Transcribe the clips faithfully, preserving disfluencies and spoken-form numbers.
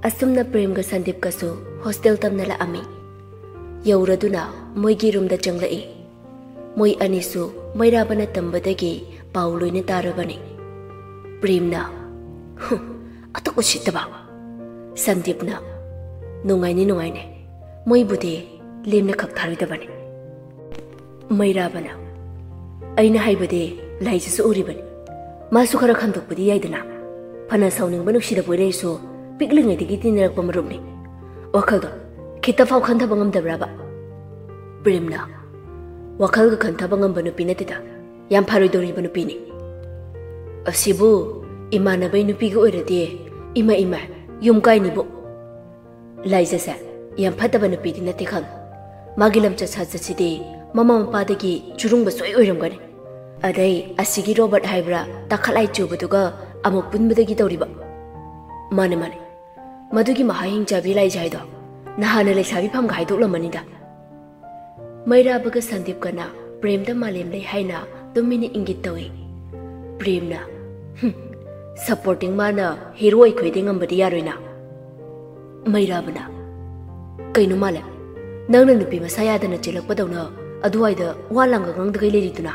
ꯑꯁꯨꯝꯅ ꯄ꯭ꯔꯦꯝꯒ ꯁꯟꯗꯤꯞꯀꯁꯨ ꯍꯣꯁꯇꯦꯜ ꯇꯝꯅ ꯂꯥꯛꯑꯝꯃꯤ꯫ ꯌꯧꯔꯗꯨꯅ ꯃꯣꯏꯒꯤ ꯔꯨꯝꯗ ꯆꯪꯂꯛꯏ꯫ ꯃꯣꯏ ꯑꯅꯤꯁꯨ ꯃꯩꯔꯥꯕꯅ ꯇꯝꯕꯗꯒꯤ ꯄꯥꯎ ꯂꯣꯏꯅ ꯇꯥꯔꯕꯅꯤ꯫ ꯄ꯭ꯔꯦꯝꯅ, "ꯍꯨꯝ, ꯑꯗꯨꯛ ꯎꯁꯤꯠꯇꯕ!" ꯁꯟꯗꯤꯞꯅ, "ꯅꯨꯡꯉꯥꯏꯅꯤ, ꯅꯨꯡꯉꯥꯏꯅꯤ꯫ ꯃꯣꯏꯕꯨꯗꯤ ꯂꯦꯝꯅ ꯈꯛ ꯊꯥꯔꯣꯏꯗꯕꯅꯤ꯫" ꯃꯩꯔꯥꯕꯅ, "ꯑꯩꯅ ꯍꯥꯏꯕꯗꯤ ꯂꯥꯏꯖꯁꯨ ꯎꯔꯤꯕꯅꯤ꯫ ꯃꯥꯁꯨ ꯈꯔ ꯈꯟꯗꯣꯛꯄꯗꯤ ꯌꯥꯏꯗꯅ꯫ ꯐꯅ ꯁꯥꯎꯅꯤꯡꯕ ꯅꯨꯡꯁꯤꯗꯕ ꯑꯣꯏꯔꯁꯨ ꯄꯤꯛꯂꯤꯉꯩꯗꯒꯤ ꯇꯤꯟꯅꯔꯛꯄ ꯃꯔꯨꯞꯅꯤ꯫ ꯋꯥꯈꯜꯗꯣ ꯈꯤꯇ ꯐꯥꯎ ꯈꯟꯊꯕ ꯉꯝꯗꯕ꯭ꯔꯕ?" ꯄ꯭ꯔꯦꯝꯅ, "ꯋꯥꯈꯜꯒ ꯈꯟꯊꯕ ꯉꯝꯕ ꯅꯨꯄꯤ ꯅꯠꯇꯦꯗ꯫ ꯌꯥꯝ ꯐꯔꯣꯏꯗꯧꯔꯤꯕ ꯅꯨꯄꯤꯅꯤ꯫ ꯑꯁꯤꯕꯨ ꯏꯃꯥꯟꯅꯕꯩ ꯅꯨꯄꯤꯒ ꯑꯣꯏꯔꯗꯤ ꯏꯃꯥ ꯏꯃꯥ ꯌꯨꯝ ꯀꯥꯏꯅꯤꯕꯨ꯫ ꯂꯥꯏꯖꯁꯦ ꯌꯥꯝ ꯐꯠꯇꯕ ꯅꯨꯄꯤꯗꯤ ꯅꯠꯇꯦ ꯈꯪ꯫ ꯃꯥꯒꯤ ꯂꯝꯆꯠ ꯁꯥꯖꯠꯁꯤꯗꯤ ꯃꯃꯥ ꯃꯄꯥꯗꯒꯤ ꯆꯨꯔꯨꯡꯕ ꯁꯣꯏ ꯑꯣꯏꯔꯝꯒꯅꯤ꯫ ꯑꯗꯩ ꯑꯁꯤꯒꯤ ꯔꯣꯕꯔꯠ ꯍꯥꯏꯕ꯭ꯔꯥ ꯇꯥꯈꯠꯂꯥꯏ ꯆꯨꯕꯗꯨꯒ ꯑꯃꯨꯛ ꯄꯨꯟꯕꯗꯒꯤ ꯇꯧꯔꯤꯕ꯫" "ꯃꯥꯅꯦ, ꯃꯥꯅꯦ꯫ ꯃꯗꯨꯒꯤ ꯃꯍꯥ ꯍꯤꯡꯆꯥꯕꯤ ꯂꯥꯏꯖ ꯍꯥꯏꯗꯣ ꯅꯍꯥꯟꯅ ꯂꯩꯁꯥꯕꯤ ꯐꯝꯒ ꯍꯥꯏꯗꯣꯛꯂꯝꯃꯅꯤꯗ꯫" ꯃꯩꯔꯥꯕꯒ ꯁꯟꯗꯤꯞꯀꯅ ꯄ꯭ꯔꯦꯝꯗ ꯃꯥꯂꯦꯝ ꯂꯩ ꯍꯥꯏꯅ ꯇꯨꯃꯤꯟꯅ ꯏꯪꯒꯤꯠ ꯇꯧꯏ꯫ ꯄ꯭ꯔꯦꯝꯅ, "ꯍꯨꯝ, ꯁꯄꯣꯔꯇꯤꯡ ꯃꯥꯅ ꯍꯤꯔꯣ ꯑꯩꯈꯣꯏꯗꯩ ꯉꯝꯕꯗꯤ ꯌꯥꯔꯣꯏꯅ꯫" ꯃꯩꯔꯥꯕꯅ, "ꯀꯩꯅꯣ ꯃꯥꯂꯦꯝ, ꯅꯪꯅ ꯅꯨꯄꯤ ꯃꯁꯥ ꯌꯥꯗꯅ ꯆꯦꯜꯂꯛꯄꯗꯧꯅ ꯑꯗꯨꯋꯥꯏꯗ ꯋꯥ ꯂꯥꯡꯒ ꯉꯥꯡꯗꯒꯩ ꯂꯩꯔꯤꯗꯨꯅ?"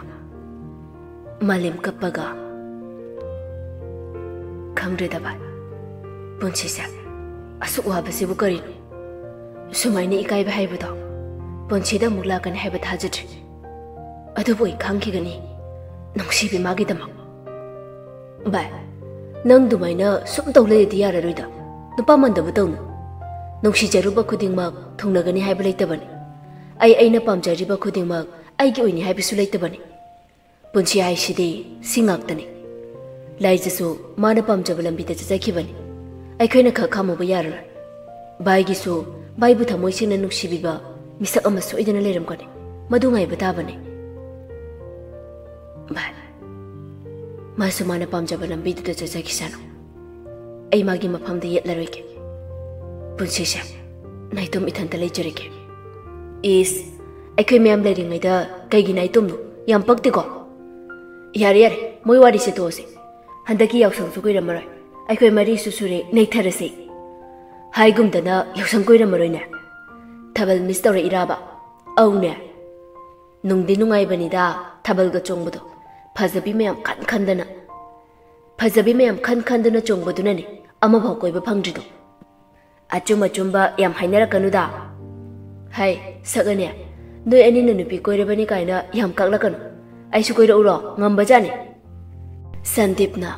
ꯃꯥꯂꯦꯝ ꯀꯞꯄꯒ, "ꯈꯪꯗ꯭ꯔꯦꯗ ꯚꯥꯏ, ꯄꯨꯟꯁꯤꯁꯦ ꯑꯁꯨꯛ ꯋꯥꯕꯁꯤꯕꯨ ꯀꯔꯤꯅꯣ? ꯁꯨꯃꯥꯏꯅ ꯏꯀꯥꯏꯕ ꯍꯥꯏꯕꯗꯣ ꯄꯨꯟꯁꯤꯗ ꯑꯃꯨꯛ ꯂꯥꯛꯀꯅꯤ ꯍꯥꯏꯕ ꯊꯥꯖꯗ꯭ꯔꯤ꯫ ꯑꯗꯨꯕꯨ ꯑꯩ ꯈꯪꯈꯤꯒꯅꯤ, ꯅꯨꯡꯁꯤꯕꯤ ꯃꯥꯒꯤꯗꯃꯛ꯫" "ꯚꯥꯏ, ꯅꯪ ꯑꯗꯨꯃꯥꯏꯅ ꯁꯨꯝ ꯇꯧ ꯂꯩꯔꯗꯤ ꯌꯥꯔꯔꯣꯏꯗ꯫ ꯅꯨꯄꯥ ꯃꯥꯟꯗꯕ ꯇꯧꯅꯨ꯫ ꯅꯨꯡꯁꯤꯖꯔꯨꯕ ꯈꯨꯗꯤꯡꯃꯛ ꯊꯨꯡꯅꯒꯅꯤ ꯍꯥꯏꯕ ꯂꯩꯇꯕꯅꯤ꯫ ꯑꯩ ꯑꯩꯅ ꯄꯥꯝꯖꯔꯤꯕ ꯈꯨꯗꯤꯡꯃꯛ ꯑꯩꯒꯤ ꯑꯣꯏꯅꯤ ꯍꯥꯏꯕꯁꯨ ꯂꯩꯇꯕꯅꯤ꯫ ꯄꯨꯟꯁꯤ ꯍꯥꯏꯁꯤꯗꯤ ꯁꯤ ꯉꯥꯛꯇꯅꯤ꯫ ꯂꯥꯏꯖꯁꯨ ꯃꯥꯅ ꯄꯥꯝꯖꯕ ꯂꯝꯕꯤꯗ ꯆꯠꯆꯈꯤꯕꯅꯤ꯫ ꯑꯩꯈꯣꯏꯅ ꯈꯛ ꯈꯥꯝꯃꯨꯕ ꯌꯥꯔꯔꯣꯏ꯫ ꯚꯥꯏꯒꯤꯁꯨ ꯚꯥꯏꯕꯨ ꯊꯃꯣꯏ ꯁꯦꯡꯅ ꯅꯨꯡꯁꯤꯕꯤꯕ ꯃꯤꯁꯛ ꯑꯃ ꯁꯣꯏꯗꯅ ꯂꯩꯔꯝꯒꯅꯤ꯫ ꯃꯗꯨ ꯉꯥꯏꯕ ꯇꯥꯕꯅꯤ꯫" "ꯚꯥꯏ, ꯃꯥꯁꯨ ꯃꯥꯅ ꯄꯥꯝꯖꯕ ꯂꯝꯕꯤꯗꯨꯗ ꯆꯠꯆꯈꯤꯁꯅꯨ꯫ ꯑꯩ ꯃꯥꯒꯤ ꯃꯐꯝꯗ ꯌꯦꯠꯂꯔꯣꯏꯒꯦ꯫ ꯄꯨꯟꯁꯤꯁꯦ ꯅꯥꯏꯇꯣꯝ ꯏꯊꯟꯇ ꯂꯩꯖꯔꯒꯦ꯫" "ꯏꯁ, ꯑꯩꯈꯣꯏ ꯃꯌꯥꯝ ꯂꯩꯔꯤꯉꯩꯗ ꯀꯩꯒꯤ ꯅꯥꯏꯇꯣꯝꯅꯣ? ꯌꯥꯝ ꯄꯛꯇꯦꯀꯣ꯫" "ꯌꯥꯔꯦ, ꯌꯥꯔꯦ, ꯃꯣꯏ ꯋꯥꯔꯤꯁꯦ ꯇꯣꯛꯑꯁꯦ꯫ ꯍꯟꯗꯛꯀꯤ ꯌꯥꯎꯁꯪꯁꯨ ꯀꯨꯏꯔꯝꯃꯔꯣꯏ꯫ ꯑꯩꯈꯣꯏ ꯃꯔꯤꯁꯨ ꯁꯨꯔꯦ, ꯅꯩꯊꯔꯁꯦ꯫" ꯍꯥꯏꯒꯨꯝꯗꯅ ꯌꯥꯎꯁꯪ ꯀꯨꯏꯔꯝꯃꯔꯣꯏꯅꯦ꯫ ꯊꯥꯕꯜ ꯃꯤꯁ ꯇꯧꯔꯛꯏꯔꯥꯕ? ꯑꯧꯅꯦ꯫ ꯅꯨꯡꯗꯤ ꯅꯨꯡꯉꯥꯏꯕꯅꯤꯗ ꯊꯥꯕꯜꯒ ꯆꯣꯡꯕꯗꯣ꯫ ꯐꯖꯕꯤ ꯃꯌꯥꯝ ꯈꯟ ꯈꯟꯗꯅ꯫ ꯐꯖꯕꯤ ꯃꯌꯥꯝ ꯈꯟ ꯈꯟꯗꯅ ꯆꯣꯡꯕꯗꯨꯅꯅꯦ ꯑꯃꯐꯥꯎ ꯀꯣꯏꯕ ꯐꯪꯗ꯭ꯔꯤꯗꯣ꯫ ꯑꯆꯨꯝ ꯑꯆꯨꯝꯕ ꯌꯥꯝ ꯍꯥꯏꯅꯔꯛꯀꯅꯨꯗ꯫ ꯍꯥꯏ, ꯁꯛꯑꯅꯦ, ꯅꯣꯏ ꯑꯅꯤꯅ ꯅꯨꯄꯤ ꯀꯣꯏꯔꯕꯅꯤ ꯀꯥꯏꯅ ꯌꯥꯝ ꯀꯥꯛꯂꯛꯀꯅꯨ꯫ ꯑꯩꯁꯨ ꯀꯣꯏꯔꯛꯎꯔꯣ? ꯉꯝꯕꯖꯥꯠꯅꯤ꯫ ꯁꯟꯗꯤꯞꯅ,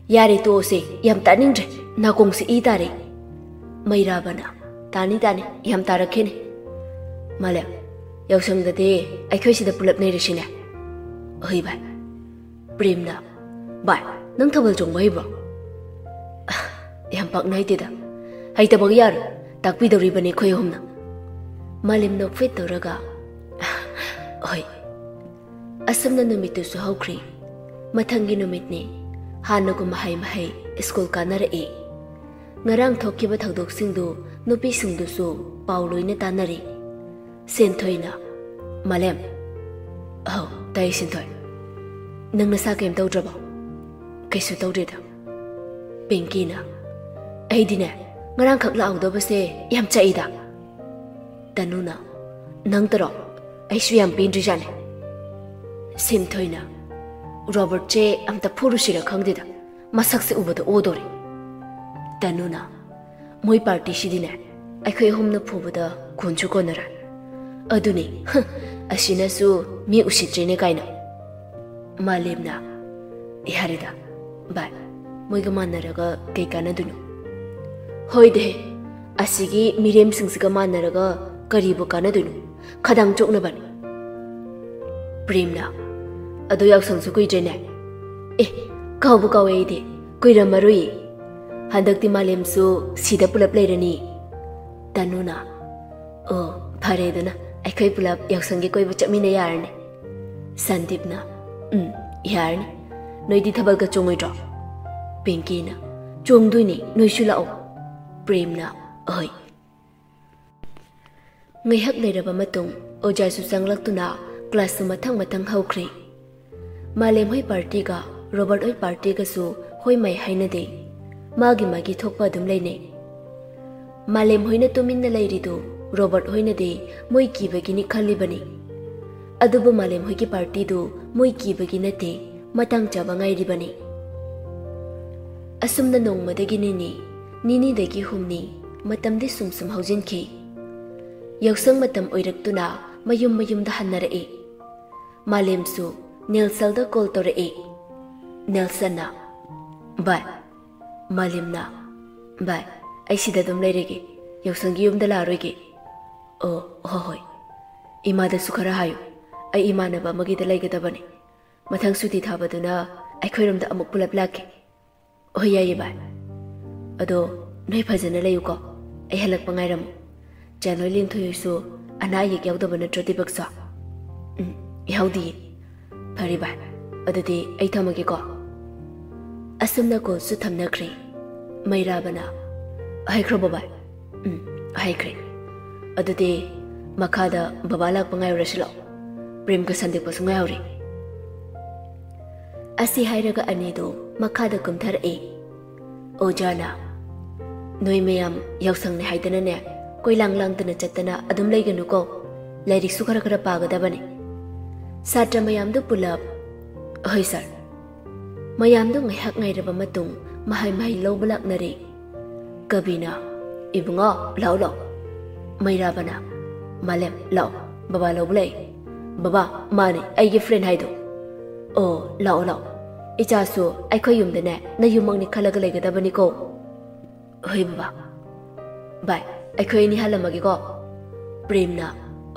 "ꯌꯥꯔꯦ, ꯇꯣꯛꯑꯁꯦ, ꯌꯥꯝ ꯇꯥꯅꯤꯡꯗ꯭ꯔꯦ, ꯅꯥꯀꯣꯡꯁꯦ ꯏ ꯇꯥꯔꯦ"꯫ ꯃꯩꯔꯥꯕꯅ, "ꯇꯥꯅꯤ, ꯇꯥꯅꯤ, ꯌꯥꯝ ꯇꯥꯔꯛꯈꯤꯅꯤ"꯫ ꯃꯥꯂꯦꯝ, "ꯌꯥꯎꯁꯪꯗꯗꯤ ꯑꯩꯈꯣꯏ ꯁꯤꯗ ꯄꯨꯂꯞ ꯅꯩꯔꯁꯤꯅꯦ"꯫ ꯑꯍꯣꯏ ꯚꯥꯏ꯫ ꯄ꯭ꯔꯦꯝꯅ, "ꯚꯥꯏ, ꯅꯪ ꯊꯥꯕꯜ ꯆꯣꯡꯕ ꯍꯩꯕ꯭ꯔꯣ?" "ꯌꯥꯝ ꯄꯥꯛꯅ ꯍꯩꯇꯦꯗ"꯫ "ꯍꯩꯇꯕꯒ ꯌꯥꯔꯣꯏ, ꯇꯥꯛꯄꯤꯗꯧꯔꯤꯕꯅꯤ ꯑꯩꯈꯣꯏ ꯑꯍꯨꯝꯅ"꯫ ꯃꯥꯂꯦꯝ ꯅꯣꯛꯐꯦꯠ ꯇꯧꯔꯒ, "ꯍꯣꯏ"꯫ ꯑꯁꯨꯝꯅ ꯅꯨꯃꯤꯠꯇꯨꯁꯨ ꯍꯧꯈ꯭ꯔꯦ꯫ ꯃꯊꯪꯒꯤ ꯅꯨꯃꯤꯠꯅꯤ꯫ ꯍꯥꯟꯅꯒꯨꯝ ꯃꯍꯩ ꯃꯍꯩ ꯁ꯭ꯀꯨꯜ ꯀꯥꯅꯔꯛꯏ꯫ ꯉꯔꯥꯡ ꯊꯣꯛꯈꯤꯕ ꯊꯧꯗꯣꯛꯁꯤꯡꯗꯨ ꯅꯨꯄꯤꯁꯤꯡꯗꯨꯁꯨ ꯄꯥꯎ ꯂꯣꯏꯅ ꯇꯥꯅꯔꯤ꯫ ꯁꯦꯟꯊꯣꯏꯅ, "ꯃꯥꯂꯦꯝ"꯫ "ꯑꯧ, ꯇꯥꯏ ꯁꯦꯟꯊꯣꯏ꯫ ꯅꯪ ꯅꯁꯥ ꯀꯩꯝ ꯇꯧꯗ꯭ꯔꯕꯣ?" "ꯀꯩꯁꯨ ꯇꯧꯗꯦꯗ"꯫ ꯄꯤꯡꯀꯤꯅ, "ꯑꯩꯗꯤꯅꯦ, ꯉꯔꯥꯡꯈꯛ ꯂꯥꯛꯍꯧꯗꯕꯁꯦ ꯌꯥꯝ ꯆꯥꯛꯏꯗ"꯫ ꯇꯅꯨꯅ, "ꯅꯪꯇꯔꯣ? ꯑꯩꯁꯨ ꯌꯥꯝ ꯄꯦꯟꯗ꯭ꯔꯤꯖꯥꯠꯅꯤ"꯫ ꯁꯦꯟꯊꯣꯏꯅ, "ꯔꯣꯕꯔꯠꯁꯦ ꯑꯝꯇ ꯐꯨꯔꯨꯁꯤꯔ ꯈꯪꯗꯦꯗ, ꯃꯁꯛꯁꯦ ꯎꯕꯗ ꯑꯣꯗꯣꯔꯦ"꯫ ꯇꯅꯨꯅ, "ꯃꯣꯏ ꯄꯥꯔꯇꯤꯁꯤꯗꯤꯅꯦ, ꯑꯩꯈꯣꯏ ꯑꯍꯨꯝꯅ ꯐꯨꯕꯗ ꯀꯣꯟꯁꯨ ꯀꯣꯟꯅꯔꯣꯏ꯫ ꯑꯗꯨꯅꯤ, ꯍ, ꯑꯁꯤꯅꯁꯨ ꯃꯤ ꯎꯁꯤꯠꯇ꯭ꯔꯦꯅꯦ" ꯀꯥꯏꯅ꯫ ꯃꯥꯂꯦꯝꯅ, "ꯌꯥꯔꯦꯗ ꯚꯥꯏ, ꯃꯣꯏꯒ ꯃꯥꯟꯅꯔꯒ ꯀꯩ ꯀꯥꯟꯅꯗꯣꯏꯅꯣ?" "ꯍꯣꯏꯗꯦꯍꯦ, ꯑꯁꯤꯒꯤ ꯃꯤꯔꯦꯝꯁꯤꯡꯁꯤꯒ ꯃꯥꯟꯅꯔꯒ ꯀꯔꯤꯕꯨ ꯀꯥꯟꯅꯗꯣꯏꯅꯣ? ꯈꯗꯥꯡ ꯆꯣꯛꯅꯕꯅꯤ"꯫ ꯄ꯭ꯔꯦꯝꯅ, "ꯑꯗꯣ ꯌꯥꯎꯁꯪꯁꯨ ꯀꯨꯏꯗ꯭ꯔꯦꯅꯦ"꯫ "ꯑꯦ, ꯀꯥꯎꯕꯨ ꯀꯥꯎꯋꯦ ꯑꯩꯗꯤ, ꯀꯨꯏꯔꯝꯃꯔꯣꯏꯌꯦ꯫ ꯍꯟꯗꯛꯇꯤ ꯃꯥꯂꯦꯝꯁꯨ ꯁꯤꯗ ꯄꯨꯂꯞ ꯂꯩꯔꯅꯤ"꯫ ꯇꯅꯨꯅ, "ꯑꯣ, ꯐꯔꯦꯗꯅ, ꯑꯩꯈꯣꯏ ꯄꯨꯂꯞ ꯌꯥꯎꯁꯪꯒꯤ ꯀꯣꯏꯕ ꯆꯠꯃꯤꯟꯅ ꯌꯥꯔꯅꯤ"꯫ ꯁꯟꯗꯤꯞꯅ, "ꯎꯝ, ꯌꯥꯔꯅꯤ꯫ ꯅꯣꯏꯗꯤ ꯊꯥꯕꯜꯒ ꯆꯣꯡꯉꯣꯏꯗ꯭ꯔꯣ?" ꯄꯤꯡꯀꯤꯅ, "ꯆꯣꯡꯗꯣꯏꯅꯦ, ꯅꯣꯏꯁꯨ ꯂꯥꯛꯑꯣ"꯫ ꯄ꯭ꯔꯦꯝꯅ, "ꯑꯍꯣꯏ"꯫ ꯉꯥꯏꯍꯥꯛ ꯂꯩꯔꯕ ꯃꯇꯨꯡ ꯑꯣꯖꯥꯁꯨ ꯆꯪꯂꯛꯇꯨꯅ ꯀ꯭ꯂꯥꯁꯁꯨ ꯃꯊꯪ ꯃꯊꯪ ꯍꯧꯈ꯭ꯔꯦ꯫ ꯃꯥꯂꯦꯝ ꯍꯣꯏ ꯄꯥꯔꯇꯤꯒ ꯔꯣꯕꯔꯠ ꯍꯣꯏ ꯄꯥꯔꯇꯤꯒꯁꯨ ꯍꯣꯏ ꯃꯥꯏ ꯍꯥꯏꯅꯗꯦ꯫ ꯃꯥꯒꯤ ꯃꯥꯒꯤ ꯊꯣꯛꯄ ꯑꯗꯨꯝ ꯂꯩꯅꯩ꯫ ꯃꯥꯂꯦꯝ ꯍꯣꯏꯅ ꯇꯨꯃꯤꯟꯅ ꯂꯩꯔꯤꯗꯨ ꯔꯣꯕꯔꯠ ꯍꯣꯏꯅꯗꯤ ꯃꯣꯏ ꯀꯤꯕꯒꯤꯅꯤ ꯈꯜꯂꯤꯕꯅꯤ꯫ ꯑꯗꯨꯕꯨ ꯃꯥꯂꯦꯝ ꯍꯣꯏꯒꯤ ꯄꯥꯔꯇꯤꯗꯨ ꯃꯣꯏ ꯀꯤꯕꯒꯤ ꯅꯠꯇꯦ, ꯃꯇꯥꯡ ꯆꯥꯕ ꯉꯥꯏꯔꯤꯕꯅꯤ꯫ ꯑꯁꯨꯝꯅ ꯅꯣꯡꯃꯗꯒꯤ ꯅꯤꯅꯤ, ꯅꯤꯅꯤꯗꯒꯤ ꯍꯨꯝꯅꯤ, ꯃꯇꯝꯗꯤ ꯁꯨꯝ ꯁꯨꯝ ꯍꯧꯖꯤꯟꯈꯤ꯫ ꯌꯥꯎꯁꯪ ꯃꯇꯝ ꯑꯣꯏꯔꯛꯇꯨꯅ ꯃꯌꯨꯝ ꯃꯌꯨꯝꯗ ꯍꯟꯅꯔꯛꯏ꯫ ꯃꯥꯂꯦꯝꯁꯨ ꯅꯦꯜꯁꯟꯗ ꯀꯣꯜ ꯇꯧꯔꯛꯏ꯫ ꯅꯦꯜꯁꯟꯅ, "ꯚꯥꯏ," ꯃꯥꯂꯦꯝꯅ, "ꯚꯥꯏ, ꯑꯩ ꯁꯤꯗ ꯑꯗꯨꯝ ꯂꯩꯔꯒꯦ, ꯌꯥꯎꯁꯪꯒꯤ ꯌꯨꯝꯗ ꯂꯥꯛꯑꯔꯣꯏꯒꯦ꯫" "ꯑꯣ, ꯍꯣꯏ ꯍꯣꯏ꯫ ꯏꯃꯥꯗꯁꯨ ꯈꯔ ꯍꯥꯏꯌꯨ, ꯑꯩ ꯏꯃꯥꯟꯅꯕ ꯑꯃꯒꯤꯗ ꯂꯩꯒꯗꯕꯅꯤ꯫ ꯃꯊꯪ ꯁꯨꯇꯤ ꯊꯥꯕꯗꯨꯅ ꯑꯩꯈꯣꯏꯔꯣꯝꯗ ꯑꯃꯨꯛ ꯄꯨꯂꯞ ꯂꯥꯛꯀꯦ꯫" "ꯍꯣꯏ, ꯌꯥꯏꯌꯦ ꯚꯥꯏ꯫ ꯑꯗꯣ ꯅꯣꯏ ꯐꯖꯅ ꯂꯩꯌꯨꯀꯣ, ꯑꯩ ꯍꯜꯂꯛꯄ ꯉꯥꯏꯔꯝꯃꯨ꯫ ꯆꯦ ꯂꯣꯏ ꯂꯤꯟꯊꯣꯏꯁꯨ ꯑꯅꯥ ꯑꯌꯦꯛ ꯌꯥꯎꯗꯕ ꯅꯠꯇ꯭ꯔꯣ ꯗꯤꯄꯛꯁꯨ?" "ꯎꯝ, ꯌꯥꯎꯗꯤꯌꯦ꯫" "ꯐꯔꯦ ꯚꯥꯏ, ꯑꯗꯨꯗꯤ ꯑꯩ ꯊꯝꯃꯒꯦꯀꯣ꯫" ꯑꯁꯨꯝꯅ ꯀꯣꯜꯁꯨ ꯊꯝꯅꯈ꯭ꯔꯦ꯫ ꯃꯩꯔꯥꯕꯅ, "ꯍꯥꯏꯈ꯭ꯔꯕꯣ ꯚꯥꯏ?" "ꯎꯝ, ꯍꯥꯏꯈ꯭ꯔꯦ꯫" "ꯑꯗꯨꯗꯤ ꯃꯈꯥꯗ ꯕꯕꯥ ꯂꯥꯛꯄ ꯉꯥꯏꯔꯨꯔꯁꯤ ꯂꯥꯛꯑꯣ, ꯄ꯭ꯔꯦꯝꯒ ꯁꯟꯗꯤꯞꯀꯁꯨ ꯉꯥꯏꯍꯧꯔꯤ꯫" ꯑꯁꯤ ꯍꯥꯏꯔꯒ ꯑꯅꯤꯗꯨ ꯃꯈꯥꯗ ꯀꯨꯝꯊꯔꯛꯏ꯫ ꯑꯣꯖꯥꯅ, "ꯅꯣꯏ ꯃꯌꯥꯝ ꯌꯥꯎꯁꯪꯅꯦ ꯍꯥꯏꯗꯅꯅꯦ ꯀꯣꯏꯂꯥꯡ ꯂꯥꯡꯗꯅ ꯆꯠꯇꯅ ꯑꯗꯨꯝ ꯂꯩꯒꯅꯨꯀꯣ, ꯂꯥꯏꯔꯤꯛꯁꯨ ꯈꯔ ꯈꯔ ꯄꯥꯒꯗꯕꯅꯤ꯫" ꯁꯥꯇ꯭ꯔ ꯃꯌꯥꯝꯗꯨ ꯄꯨꯂꯞ, "ꯍꯣꯏ ꯁꯥꯔ꯫" ꯃꯌꯥꯝꯗꯨ ꯉꯥꯏꯍꯥꯛ ꯉꯥꯏꯔꯕ ꯃꯇꯨꯡ ꯃꯍꯩ ꯃꯍꯩ ꯂꯧꯕ ꯂꯥꯛꯅꯔꯦ꯫ ꯀꯕꯤꯅ, "ꯏꯕꯨꯡꯉꯣ, ꯂꯥꯛꯑꯣ ꯂꯥꯛꯑꯣ꯫" ꯃꯩꯔꯥꯕꯅ, "ꯃꯥꯂꯦꯝ, ꯂꯥꯛꯑꯣ, ꯕꯕꯥ ꯂꯧꯕ ꯂꯩ꯫" "ꯕꯕꯥ?" "ꯃꯥꯅꯦ, ꯑꯩꯒꯤ ꯐ꯭ꯔꯦꯟ ꯍꯥꯏꯗꯣ꯫" "ꯑꯣ, ꯂꯥꯛꯑꯣ ꯂꯥꯛꯑꯣ, ꯏꯆꯥꯁꯨ ꯑꯩꯈꯣꯏ ꯌꯨꯝꯗꯅꯦ ꯅꯌꯨꯝꯃꯛꯅꯤ ꯈꯜꯂꯒ ꯂꯩꯒꯗꯕꯅꯤꯀꯣ꯫" "ꯍꯣꯏ ꯕꯕꯥ꯫" "ꯚꯥꯏ, ꯑꯩꯈꯣꯏ ꯑꯅꯤ ꯍꯜꯂꯝꯃꯒꯦꯀꯣ꯫" ꯄ꯭ꯔꯦꯝꯅ,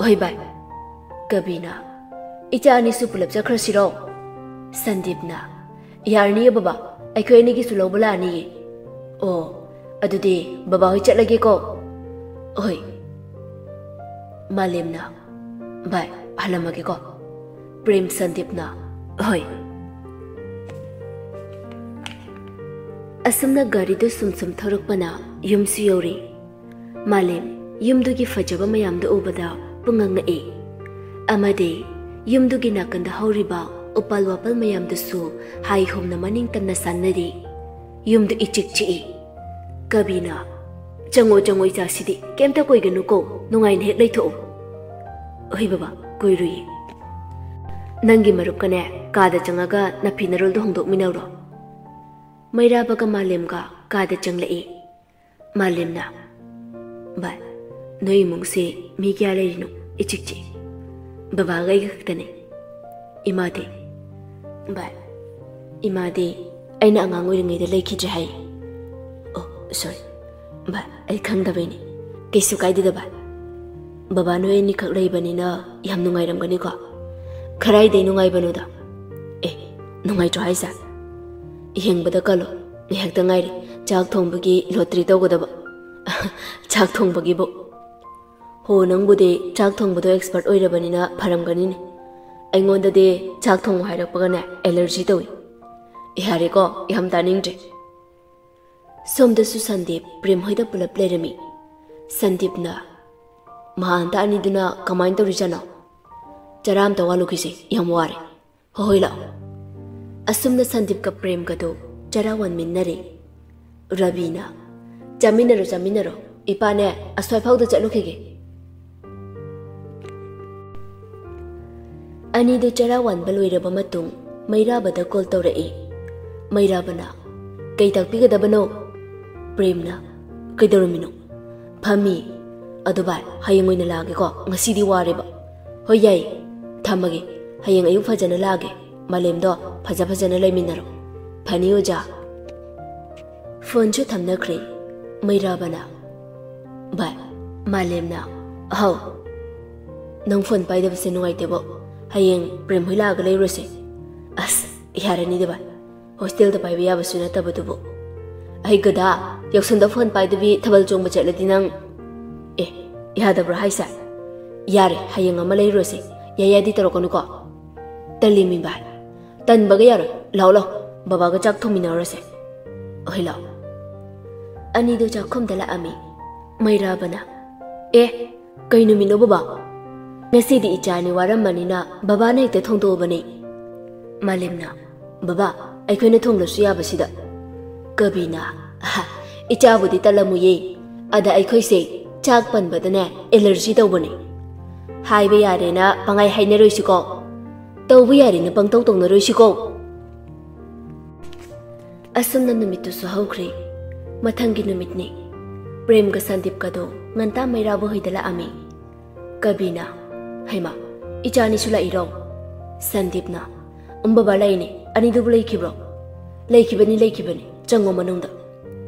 "ꯍꯣꯏ ꯚꯥꯏ꯫" ꯀꯕꯤꯅ, "ꯏꯆꯥ ꯑꯅꯤꯁꯨ ꯄꯨꯂꯞ ꯆꯠꯈ꯭ꯔꯁꯤꯔꯣ?" ꯁꯟꯗꯤꯞꯅ, "ꯌꯥꯔꯅꯤꯌꯦ ꯕꯕꯥ, ꯑꯩꯈꯣꯏ ꯑꯅꯤꯒꯤꯁꯨ ꯂꯧꯕ ꯂꯥꯛꯑꯅꯤꯌꯦ꯫" "ꯑꯣ, ꯑꯗꯨꯗꯤ ꯕꯕꯥ ꯍꯣꯏ ꯆꯠꯂꯒꯦꯀꯣ꯫" "ꯍꯣꯏ꯫" ꯃꯥꯂꯦꯝꯅ, "ꯚꯥꯏ, ꯍꯜꯂꯝꯃꯒꯦꯀꯣ꯫" ꯄ꯭ꯔꯦꯝ ꯁꯟꯗꯤꯞꯅ, "ꯍꯣꯏ꯫" ꯑꯁꯨꯝꯅ ꯒꯥꯔꯤꯗꯨ ꯁꯨꯝ ꯁꯨꯝ ꯊꯧꯔꯛꯄꯅ ꯌꯨꯝꯁꯨ ꯌꯧꯔꯦ꯫ ꯃꯥꯂꯦꯝ ꯌꯨꯝꯗꯨꯒꯤ ꯐꯖꯕ ꯃꯌꯥꯝꯗꯨ ꯎꯕꯗ ꯄꯨꯡꯉꯛ ꯉꯛꯏ꯫ ꯑꯃꯗꯤ ꯌꯨꯝꯗꯨꯒꯤ ꯅꯥꯀꯟꯗ ꯍꯧꯔꯤꯕ ꯎꯄꯥꯜ ꯋꯥꯄꯥꯜ ꯃꯌꯥꯝꯗꯨꯁꯨ ꯍꯥꯏ ꯍꯨꯝꯅ ꯃꯅꯤꯡ ꯇꯝꯅ ꯁꯥꯟꯅꯔꯤ꯫ ꯌꯨꯝꯗꯨ ꯏꯆꯤꯛ ꯆꯤꯛꯏ꯫ ꯀꯕꯤꯅ, "ꯆꯪꯉꯣ, ꯆꯪꯉꯣ, ꯏꯆꯥꯁꯤꯗꯤ꯫ ꯀꯩꯝꯇ ꯀꯣꯏꯒꯅꯨꯀꯣ꯫ ꯅꯨꯡꯉꯥꯏꯅ ꯍꯦꯛ ꯂꯩꯊꯣꯛꯑꯣ꯫" "ꯍꯣꯏ ꯕꯕꯥ, ꯀꯣꯏꯔꯨꯏꯌꯦ꯫ ꯅꯪꯒꯤ ꯃꯔꯨꯞꯀꯅꯦ ꯀꯥꯗ ꯆꯪꯉꯒ ꯅꯐꯤ ꯅꯔꯣꯜꯗꯣ ꯍꯣꯡꯗꯣꯛꯃꯤꯟꯅꯧꯔꯣ꯫" ꯃꯩꯔꯥꯕꯒ ꯃꯥꯂꯦꯝꯒ ꯀꯥꯗ ꯆꯪꯂꯛꯏ꯫ ꯃꯥꯂꯦꯝꯅ, "ꯚꯥꯏ, ꯅꯣꯏ ꯏꯃꯨꯡꯁꯦ ꯃꯤ ꯀꯌꯥ ꯂꯩꯔꯤꯅꯣ? ꯏꯆꯤꯛ ꯆꯤꯛ꯫" "ꯕꯕꯥꯒ ꯑꯩꯒ ꯈꯛꯇꯅꯦ꯫" "ꯏꯃꯥꯗꯤ?" "ꯚꯥꯏ, ꯏꯃꯥꯗꯤ ꯑꯩꯅ ꯑꯉꯥꯡ ꯑꯣꯏꯔꯤꯉꯩꯗ ꯂꯩꯈꯤꯗ꯭ꯔꯦ ꯍꯥꯏ꯫" "ꯑꯣ, ꯁꯣꯔꯤ꯫ ꯚꯥꯏ, ꯑꯩ ꯈꯪꯗꯕꯩꯅꯦ꯫ ꯀꯩꯁꯨ ꯀꯥꯏꯗꯦꯗ ꯚꯥꯏ꯫ ꯕꯕꯥ ꯅꯣꯏ ꯑꯅꯤꯈꯛ ꯂꯩꯕꯅꯤꯅ ꯌꯥꯝ ꯅꯨꯡꯉꯥꯏꯔꯝꯒꯅꯤꯀꯣ?" "ꯈꯔꯥꯏꯗꯩ ꯅꯨꯡꯉꯥꯏꯕꯅꯣꯗ?" "ꯑꯦ, ꯅꯨꯡꯉꯥꯏꯇ꯭ꯔꯣ ꯍꯥꯏꯁꯦ? ꯌꯦꯡꯕꯗ ꯀꯜꯂꯣ꯫ ꯉꯥꯏꯍꯥꯛꯇ ꯉꯥꯏꯔꯦ ꯆꯥꯛ ꯊꯣꯡꯕꯒꯤ ꯂꯣꯇ꯭ꯔꯤ ꯇꯧꯒꯗꯕ꯫" "ꯆꯥꯛ ꯊꯣꯡꯕꯒꯤꯕꯨ?" "ꯍꯣ, ꯅꯪꯕꯨꯗꯤ ꯆꯥꯛ ꯊꯣꯡꯕꯗꯣ expert ꯑꯣꯏꯔꯕꯅꯤꯅ ꯐꯔꯝꯒꯅꯤꯅꯦ꯫ ꯑꯩꯉꯣꯟꯗꯗꯤ ꯆꯥꯛ ꯊꯣꯡꯉꯣ ꯍꯥꯏꯔꯛꯄꯒꯅꯦ allergy ꯇꯧꯏ꯫" "ꯌꯥꯔꯦꯀꯣ, ꯌꯥꯝ ꯇꯥꯅꯤꯡꯗ꯭ꯔꯦ꯫" ꯁꯣꯝꯗꯁꯨ ꯁꯟꯗꯤꯞ ꯄ꯭ꯔꯦꯝ ꯍꯣꯏꯗ ꯄꯨꯂꯞ ꯂꯩꯔꯝꯃꯤ꯫ ꯁꯟꯗꯤꯞꯅ, "ꯃꯍꯥꯟꯇ ꯑꯅꯤꯗꯨꯅ ꯀꯃꯥꯏꯅ ꯇꯧꯔꯤꯖꯥꯠꯅꯣ? ꯆꯔꯥ ꯑꯝꯇ ꯋꯥꯠꯂꯨꯈꯤꯁꯦ, ꯌꯥꯝ ꯋꯥꯔꯦ꯫ ꯍꯣꯏ, ꯍꯣꯏ, ꯂꯥꯛꯑꯣ꯫" ꯑꯁꯨꯝꯅ ꯁꯟꯗꯤꯞꯀ ꯄ꯭ꯔꯦꯝꯒꯗꯨ ꯆꯔꯥ ꯋꯥꯟꯃꯤꯟꯅꯔꯦ꯫ ꯔꯕꯤꯅ, "ꯆꯥꯃꯤꯟꯅꯔꯣ, ꯆꯥꯃꯤꯟꯅꯔꯣ꯫ ꯏꯄꯥꯅꯦ ꯑꯁ꯭ꯋꯥꯏꯐꯥꯎꯗ ꯆꯠꯂꯨꯈꯤꯒꯦ꯫" ꯑꯅꯤꯗꯨ ꯆꯔꯥ ꯋꯥꯟꯕ ꯂꯣꯏꯔꯕ ꯃꯇꯨꯡ ꯃꯩꯔꯥꯕꯗ call ꯇꯧꯔꯛꯏ꯫ ꯃꯩꯔꯥꯕꯅ, "ꯀꯩ ꯇꯥꯛꯄꯤꯒꯗꯕꯅꯣ?" ꯄ꯭ꯔꯦꯝꯅ, "ꯀꯩꯗꯧꯔꯝꯃꯤꯅꯣ?" "ꯐꯝꯃꯤ꯫ ꯑꯗꯨ ꯚꯥꯏ, ꯍꯌꯦꯡ ꯑꯣꯏꯅ ꯂꯥꯛꯑꯒꯦꯀꯣ, ꯉꯁꯤꯗꯤ ꯋꯥꯔꯦꯕ꯫" "ꯍꯣꯏ, ꯌꯥꯏꯌꯦ꯫ ꯊꯝꯃꯒꯦ꯫ ꯍꯌꯦꯡ ꯑꯌꯨꯛ ꯐꯖꯅ ꯂꯥꯛꯑꯒꯦ꯫ ꯃꯥꯂꯦꯝꯗꯣ ꯐꯖ ꯐꯖꯅ ꯂꯩꯃꯤꯟꯅꯔꯣ꯫" "ꯐꯅꯤ ꯑꯣꯖꯥ꯫" ꯐꯣꯟꯁꯨ ꯊꯝꯅꯈ꯭ꯔꯦ꯫ ꯃꯩꯔꯥꯕꯅ, "ꯚꯥꯏ꯫" ꯃꯥꯂꯦꯝꯅ, "ꯍꯥꯎ꯫ ꯅꯪ ꯐꯣꯟ ꯄꯥꯏꯗꯕꯁꯦ ꯅꯨꯡꯉꯥꯏꯇꯦꯕꯣ꯫ ꯍꯌꯦꯡ ꯄ꯭ꯔꯦꯝ ꯍꯣꯏ ꯂꯥꯛꯑꯒ ꯂꯩꯔꯨꯔꯁꯦ꯫" "ꯑꯁ, ꯌꯥꯔꯅꯤꯗ ꯚꯥꯏ꯫ ꯍꯣꯁꯇꯦꯜꯗ ꯄꯥꯏꯕ ꯌꯥꯕꯁꯨ ꯅꯠꯇꯕꯗꯨꯕꯨ꯫" "ꯑꯩ ꯒꯗꯥ, ꯌꯥꯎꯁꯪꯗ ꯐꯣꯟ ꯄꯥꯏꯗꯕꯤ ꯊꯥꯕꯜ ꯆꯣꯡꯕ ꯆꯠꯂꯗꯤ ꯅꯪ꯫" "ꯑꯦ, ꯌꯥꯗꯕ꯭ꯔꯣ ꯍꯥꯏꯁꯦ?" "ꯌꯥꯔꯦ, ꯍꯌꯦꯡ ꯑꯃ ꯂꯩꯔꯨꯔꯁꯦ꯫ ꯌꯥꯏ ꯌꯥꯏꯗꯤ ꯇꯧꯔꯛꯀꯅꯨꯀꯣ꯫" "ꯇꯜꯂꯤꯃꯤ ꯚꯥꯏ꯫ ꯇꯟꯕꯒ ꯌꯥꯔꯣꯏ꯫ ꯂꯥꯛꯑꯣ, ꯂꯥꯛꯑꯣ꯫ ꯕꯕꯥꯒ ꯆꯥꯛ ꯊꯣꯡꯃꯤꯟꯅꯔꯨꯔꯁꯦ꯫" "ꯍꯣꯏ, ꯂꯥꯛꯑꯣ꯫" ꯑꯅꯤꯗꯨ ꯆꯥꯛꯈꯨꯝꯗ ꯂꯥꯛꯑꯝꯃꯤ꯫ ꯃꯩꯔꯥꯕꯅ, "ꯑꯦ, ꯀꯩ ꯅꯨꯃꯤꯠꯅꯣ ꯕꯕꯥ? ꯉꯁꯤꯗꯤ ꯏꯆꯥ ꯑꯅꯤ ꯋꯥꯔꯝꯃꯅꯤꯅ ꯕꯕꯥꯅ ꯍꯦꯛꯇ ꯊꯣꯡꯗꯣꯛꯑꯕꯅꯦ꯫" ꯃꯥꯂꯦꯝꯅ, "ꯕꯕꯥ, ꯑꯩꯈꯣꯏꯅ ꯊꯣꯡꯂꯁꯨ ꯌꯥꯕꯁꯤꯗ?" ꯀꯕꯤꯅ, "ꯑꯍ, ꯏꯆꯥꯕꯨꯗꯤ ꯇꯜꯂꯝꯃꯨꯌꯦ꯫ ꯑꯗ ꯑꯩꯈꯣꯏꯁꯦ ꯆꯥꯛ ꯄꯟꯕꯗꯅꯦ ꯑꯦꯂꯔꯖꯤ ꯇꯧꯕꯅꯦ꯫ ꯍꯥꯏꯕ ꯌꯥꯔꯦꯅ ꯄꯪꯍꯥꯏ ꯍꯥꯏꯅꯔꯣꯏꯁꯤꯀꯣ꯫ ꯇꯧꯕ ꯌꯥꯔꯦꯅ ꯄꯪꯇꯧ ꯇꯧꯅꯔꯣꯏꯁꯤꯀꯣ꯫ ꯑꯁꯨꯝꯅ ꯅꯨꯃꯤꯠꯇꯨꯁꯨ ꯍꯧꯈ꯭ꯔꯦ꯫ ꯃꯊꯪꯒꯤ ꯅꯨꯃꯤꯠꯅꯤ꯫ ꯄ꯭ꯔꯦꯝꯒ ꯁꯟꯗꯤꯞꯀꯗꯣ ꯉꯟꯇꯥ ꯃꯩꯔꯥꯕ ꯍꯣꯏꯗ ꯂꯥꯛꯑꯝꯃꯤ꯫ ꯀꯕꯤꯅ, "ꯍꯩꯃꯥ, ꯏꯆꯥꯅꯤꯁꯨ ꯂꯥꯛꯏꯔꯣ?" ꯁꯟꯗꯤꯞꯅ, "ꯎꯝ ꯕꯕꯥ, ꯂꯩꯅꯦ꯫ ꯑꯅꯤꯗꯨꯕꯨ ꯂꯩꯈꯤꯕ꯭ꯔꯣ?" "ꯂꯩꯈꯤꯕꯅꯤ, ꯂꯩꯈꯤꯕꯅꯤ꯫ ꯆꯪꯉꯣ ꯃꯅꯨꯡꯗ꯫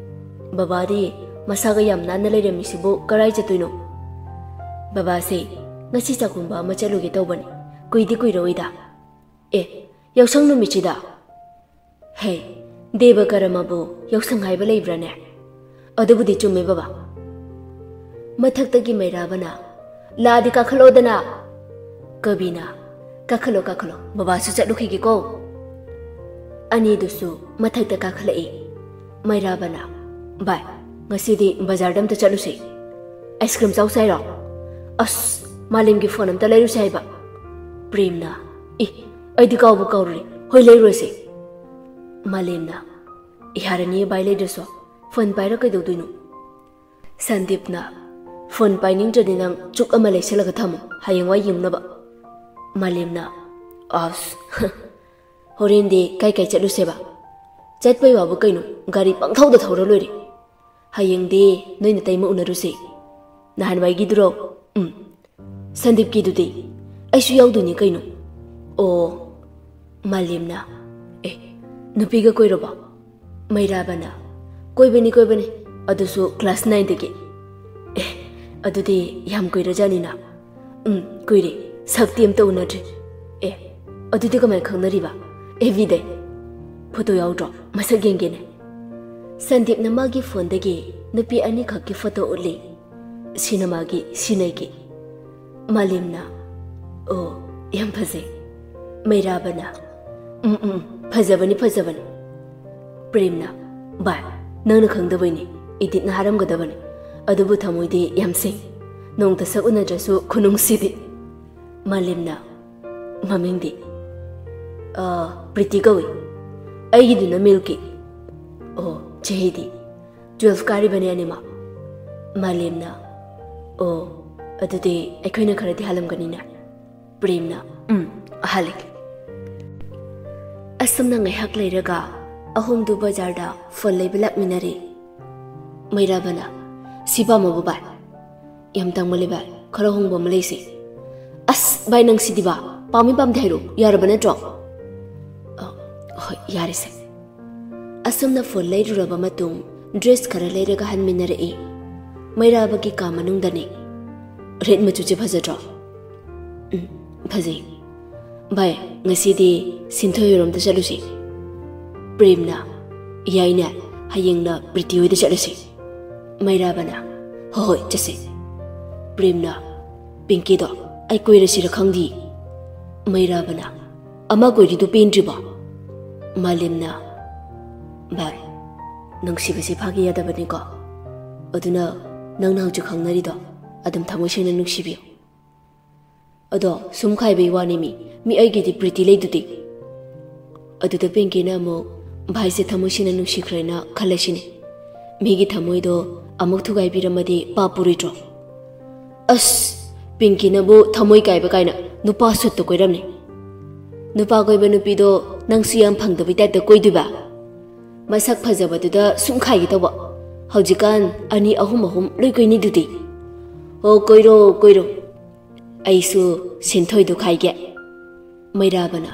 ꯕꯕꯥꯗꯤ ꯃꯁꯥꯒ ꯌꯥꯝ ꯅꯥꯟꯅ ꯂꯩꯔꯝꯃꯤꯁꯤꯕꯨ ꯀꯔꯥꯏ ꯆꯠꯇꯣꯏꯅꯣ?" "ꯕꯕꯥꯁꯦ ꯉꯁꯤ ꯆꯥꯛꯈꯨꯝꯕ ꯑꯃ ꯆꯠꯂꯨꯒꯦ ꯇꯧꯕꯅꯤ꯫ ꯀꯨꯏꯗꯤ ꯀꯨꯏꯔꯣꯏꯗ꯫" "ꯑꯦ, ꯌꯥꯎꯁꯪ ꯅꯨꯃꯤꯠꯁꯤꯗ?" "ꯍꯦ, ꯗꯦꯕ ꯀꯔꯃꯕꯨ ꯌꯥꯎꯁꯪ ꯍꯥꯏꯕ ꯂꯩꯕ꯭ꯔꯥꯅꯦ?" "ꯑꯗꯨꯕꯨꯗꯤ ꯆꯨꯝꯃꯦ ꯕꯕꯥ꯫" ꯃꯊꯛꯇꯒꯤ ꯃꯩꯔꯥꯕꯅ, "ꯂꯥꯛꯑꯗꯤ ꯀꯥꯈꯠꯂꯣꯗꯅ꯫" ꯀꯕꯤꯅ, "ꯀꯥꯈꯠꯂꯣ, ꯀꯥꯈꯠꯂꯣ, ꯕꯕꯥꯁꯨ ꯆꯠꯂꯨꯈꯤꯒꯦꯀꯣ꯫" ꯑꯅꯤꯗꯨꯁꯨ ꯃꯊꯛꯇ ꯀꯥꯈꯠꯂꯛꯏ꯫ ꯃꯩꯔꯥꯕꯅ, "ꯚꯥꯏ, ꯉꯁꯤꯗꯤ ꯕꯖꯥꯔꯗ ꯑꯝꯇ ꯆꯠꯂꯨꯁꯦ꯫ ꯑꯥꯏꯁ ꯀ꯭ꯔꯤꯝ ꯆꯥꯎꯁꯦ ꯍꯥꯏꯔꯣ? ꯑꯁ, ꯃꯥꯂꯦꯝꯒꯤ ꯐꯣꯟ ꯑꯝꯇ ꯂꯩꯔꯨꯁꯦ ꯍꯥꯏꯕ꯫" ꯄ꯭ꯔꯦꯝꯅ, "ꯏ, ꯑꯩꯗꯤ ꯀꯥꯎꯕꯨ ꯀꯥꯎꯔꯨꯔꯦ꯫ ꯍꯣꯏ, ꯂꯩꯔꯨꯔꯁꯦ꯫" ꯃꯥꯂꯦꯝꯅ, "ꯌꯥꯔꯅꯤꯌꯦ ꯚꯥꯏ, ꯂꯩꯗ꯭ꯔꯁꯨ꯫ ꯐꯣꯟ ꯄꯥꯏꯔ ꯀꯩꯗꯧꯗꯣꯏꯅꯣ?" ꯁꯟꯗꯤꯞꯅ, "ꯐꯣꯟ ꯄꯥꯏꯅꯤꯡꯗ꯭ꯔꯗꯤ ꯅꯪ ꯆꯨꯛ ꯑꯃ ꯂꯩꯁꯜꯂꯒ ꯊꯝꯃꯨ, ꯍꯌꯦꯡꯋꯥꯏ ꯌꯦꯡꯅꯕ꯫" ꯃꯥꯂꯦꯝꯅ, "ꯑꯁ, ꯍꯣꯔꯦꯟꯗꯤ ꯀꯥꯏ ꯀꯥꯏ ꯆꯠꯂꯨꯁꯦꯕ?" "ꯆꯠꯄꯩ ꯋꯥꯕꯨ ꯀꯩꯅꯣ, ꯒꯥꯔꯤ ꯄꯪꯊꯧꯗ ꯊꯧꯔ ꯂꯣꯏꯔꯦ꯫ ꯍꯌꯦꯡꯗꯤ ꯅꯣꯏ ꯅꯇꯩꯃ ꯎꯅꯔꯨꯁꯦ꯫ ꯅꯍꯥꯟꯋꯥꯏꯒꯤꯗꯨꯔꯣ?" "ꯎꯝ꯫" "ꯁꯟꯗꯤꯞꯀꯤꯗꯨꯗꯤ?" "ꯑꯩꯁꯨ ꯌꯥꯎꯗꯣꯏꯅꯤ ꯀꯩꯅꯣ꯫" "ꯑꯣ꯫" ꯃꯥꯂꯦꯝꯅ, "ꯑꯦ, ꯅꯨꯄꯤꯒ ꯀꯣꯏꯔꯕꯣ?" ꯃꯩꯔꯥꯕꯅ, "ꯀꯣꯏꯕꯅꯤ, ꯀꯣꯏꯕꯅꯤ, ꯑꯗꯨꯁꯨ ꯀ꯭ꯂꯥꯁ ꯅꯥꯏꯟꯗꯒꯤ꯫" "ꯑꯦ, ꯑꯗꯨꯗꯤ ꯌꯥꯝ ꯀꯨꯏꯔꯖꯥꯠꯅꯤꯅ꯫" "ꯎꯝ, ꯀꯨꯏꯔꯦ꯫ ꯁꯛꯇꯤ ꯑꯝꯇ ꯎꯅꯗ꯭ꯔꯤ꯫" "ꯑꯦ, ꯑꯗꯨꯗꯤ ꯀꯃꯥꯏꯅ ꯈꯪꯅꯔꯤꯕ?" "ꯑꯦꯐ ꯕꯤꯗꯩ꯫" "ꯐꯣꯇꯣ ꯌꯥꯎꯗ꯭ꯔꯣ? ꯃꯁꯛ ꯌꯦꯡꯒꯦꯅꯦ꯫" ꯁꯟꯗꯤꯞꯅ ꯃꯥꯒꯤ ꯐꯣꯟꯗꯒꯤ ꯅꯨꯄꯤ ꯑꯅꯤꯈꯛꯀꯤ ꯐꯣꯇꯣ ꯎꯠꯂꯤ꯫ "ꯁꯤꯅ ꯃꯥꯒꯤ, ꯁꯤꯅ ꯑꯩꯒꯤ꯫" ꯃꯥꯂꯦꯝꯅ, "ꯑꯣ, ꯌꯥꯝ ꯐꯖꯩ꯫" ꯃꯩꯔꯥꯕꯅ, "ꯎꯝ, ꯎꯝ, ꯐꯖꯕꯅꯤ, ꯐꯖꯕꯅꯤ꯫" ꯄ꯭ꯔꯦꯝꯅ, "ꯚꯥꯏ, ꯅꯪꯅ ꯈꯪꯗꯕꯩꯅꯤ, ꯏꯗꯤꯠꯅ ꯍꯥꯏꯔꯝꯒꯗꯕꯅꯤ꯫ ꯑꯗꯨꯕꯨ ꯊꯃꯣꯏꯗꯤ ꯌꯥꯝ ꯁꯦꯡ꯫ ꯅꯣꯡꯇ ꯁꯛ ꯎꯅꯗ꯭ꯔꯁꯨ ꯈꯨꯅꯨꯡꯁꯤꯗꯤ꯫" ꯃꯥꯂꯦꯝꯅ, "ꯃꯃꯤꯡꯗꯤ?" "ꯑ, ꯄ꯭ꯔꯤꯇꯤ ꯀꯧꯏ꯫" "ꯑꯩꯒꯤꯗꯨꯅ ꯃꯤꯜꯀꯤ꯫" "ꯑꯣ, ꯆꯍꯤꯗꯤ?" "ꯇꯨꯋꯦꯜꯐ ꯀꯥꯔꯤꯕꯅꯦ ꯑꯅꯤꯃꯛ꯫" ꯃꯥꯂꯦꯝꯅ, "ꯑꯣ, ꯑꯗꯨꯗꯤ ꯑꯩꯈꯣꯏꯅ ꯈꯔꯗꯤ ꯍꯥꯜꯂꯝꯒꯅꯤꯅꯦ?" ꯄ꯭ꯔꯦꯝꯅ, "ꯎꯝ, ꯍꯥꯜꯂꯦ꯫" ꯑꯁꯨꯝꯅ ꯉꯥꯏꯍꯥꯛ ꯂꯩꯔꯒ ꯑꯍꯨꯝꯗꯨ ꯕꯖꯥꯔꯗ ꯐꯣꯟ ꯂꯩꯕ ꯂꯥꯛꯃꯤꯟꯅꯔꯦ꯫ ꯃꯩꯔꯥꯕꯅ, "ꯁꯤ ꯄꯥꯝꯃꯕꯣ ꯚꯥꯏ?" "ꯌꯥꯝ ꯇꯥꯡꯃꯜꯂꯦ ꯚꯥꯏ, ꯈꯔ ꯍꯣꯡꯕ ꯑꯃ ꯂꯩꯁꯦ꯫" "ꯑꯁ ꯚꯥꯏ, ꯅꯪ ꯁꯤꯗꯤꯕ, ꯄꯥꯝꯃꯤ ꯄꯥꯝꯗꯦ ꯍꯥꯏꯔꯣ, ꯌꯥꯔꯕ ꯅꯠꯇ꯭ꯔꯣ?" "ꯑ, ꯍꯣꯏ, ꯌꯥꯔꯦꯁꯦ꯫" ꯑꯁꯨꯝꯅ ꯐꯣꯟ ꯂꯩꯔꯨꯔꯕ ꯃꯇꯨꯡ ꯗ꯭ꯔꯦꯁ ꯈꯔ ꯂꯩꯔꯒ ꯍꯟꯃꯤꯟꯅꯔꯛꯏ꯫ ꯃꯩꯔꯥꯕꯒꯤ ꯀꯥ ꯃꯅꯨꯡꯗꯅꯤ꯫ "ꯔꯦꯗ ꯃꯆꯨꯁꯦ ꯐꯖꯗ꯭ꯔꯣ?" "ꯎꯝ, ꯐꯖꯩ꯫ ꯚꯥꯏ, ꯉꯁꯤꯗꯤ ꯁꯤꯟꯊꯣꯏ ꯍꯣꯏꯔꯣꯝꯗ ꯆꯠꯂꯨꯁꯤ꯫" ꯄ꯭ꯔꯦꯝꯅ, "ꯌꯥꯏꯅꯦ, ꯍꯌꯦꯡꯅ ꯄ꯭ꯔꯤꯇꯤ ꯍꯣꯏꯗ ꯆꯠꯂꯁꯤ꯫" ꯃꯩꯔꯥꯕꯅ, "ꯍꯣꯏ ꯍꯣꯏ, ꯆꯠꯁꯤ꯫" ꯄ꯭ꯔꯦꯝꯅ, "ꯄꯤꯡꯀꯤꯗꯣ ꯑꯩ ꯀꯣꯏꯔꯁꯤꯔ ꯈꯪꯗꯦ꯫" ꯃꯩꯔꯥꯕꯅ, "ꯑꯃ ꯀꯣꯏꯔꯤꯗꯨ ꯄꯦꯟꯗ꯭ꯔꯤꯕꯣ?" ꯃꯥꯂꯦꯝꯅ, "ꯚꯥꯏ, ꯅꯨꯡꯁꯤꯕꯁꯤ ꯐꯥꯒꯤ ꯌꯥꯗꯕꯅꯤꯀꯣ꯫ ꯑꯗꯨꯅ ꯅꯪꯅ ꯍꯧꯖꯤꯛ ꯈꯪꯅꯔꯤꯗꯣ ꯑꯗꯨꯝ ꯊꯃꯣꯏ ꯁꯦꯡꯅ ꯅꯨꯡꯁꯤꯕꯤꯌꯨ꯫" "ꯑꯗꯣ ꯁꯨꯝ ꯈꯥꯏꯕꯩ ꯋꯥꯅꯤ ꯃꯤ, ꯃꯤ ꯑꯩꯒꯤꯗꯤ ꯄ꯭ꯔꯤꯇꯤ ꯂꯩꯗꯨꯗꯤ꯫" ꯑꯗꯨꯗ ꯄꯤꯡꯀꯤꯅ ꯑꯃꯨꯛ, "ꯚꯥꯏꯁꯦ ꯊꯃꯣꯏ ꯁꯦꯡꯅ ꯅꯨꯡꯁꯤꯈ꯭ꯔꯦꯅ ꯈꯜꯂꯁꯤꯅꯦ꯫ ꯃꯤꯒꯤ ꯊꯃꯣꯏꯗꯣ ꯑꯃꯨꯛ ꯊꯨꯒꯥꯏꯕꯤꯔꯝꯃꯗꯤ ꯄꯥꯞ ꯄꯨꯔꯣꯏꯗ꯭ꯔꯣ?" "ꯑꯁ, ꯄꯤꯡꯀꯤꯅꯕꯨ ꯊꯃꯣꯏ ꯀꯥꯏꯕ ꯀꯥꯏꯅ ꯅꯨꯄꯥ ꯁꯨꯠꯇ ꯀꯣꯏꯔꯝꯅꯤ꯫ ꯅꯨꯄꯥ ꯀꯣꯏꯕ ꯅꯨꯄꯤꯗꯣ ꯅꯪꯁꯨ ꯌꯥꯝ ꯐꯪꯗꯕꯩ ꯇꯥꯏꯞꯇ ꯀꯣꯏꯗꯣꯏꯕ? ꯃꯁꯛ ꯐꯖꯕꯗꯨꯗ ꯁꯨꯝ ꯈꯥꯏꯒꯦ ꯇꯧꯕ꯫ ꯍꯧꯖꯤꯛꯀꯥꯟ ꯑꯅꯤ ꯑꯍꯨꯝ ꯑꯍꯨꯝ ꯂꯣꯏ ꯀꯣꯏꯅꯤꯗꯨꯗꯤ꯫ ꯍꯣ, ꯀꯣꯏꯔꯣ, ꯀꯣꯏꯔꯣ꯫ ꯑꯩꯁꯨ ꯁꯤꯟꯊꯣꯏꯗꯨ ꯈꯥꯏꯒꯦ꯫" ꯃꯩꯔꯥꯕꯅ,